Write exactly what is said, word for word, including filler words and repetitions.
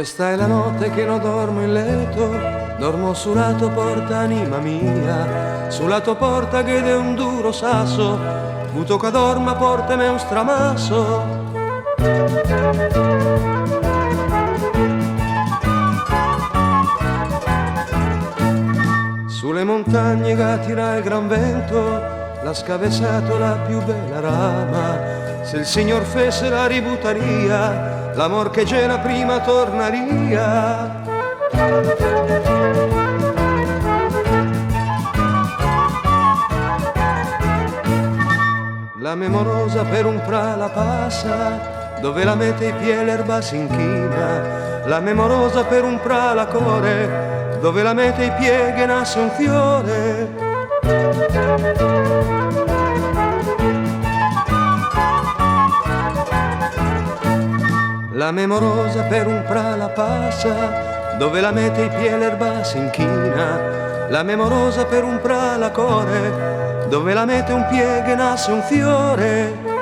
Sta xe la note che no dormo in leto, dormo su la to porta, anima mia, su la to porta che de un duro saso, vuto che dorma, porteme un stramaso. Su le montagne che tira el gran vento, la scavesato la più bela rama, se el Signor fese la ributaria, l'amor che gera prima tornaria. La me morosa per un pra la pasa, dove la mete i pie l'erba s'inchina, la me morosa per un pra la core, dove la mete i pie ghe nase un fiore. La me morosa per un pra la pasa, dove la mete i pie l'erba s'inchina, la me morosa per un pra la core, dove la mete un pie ghe nase un fiore.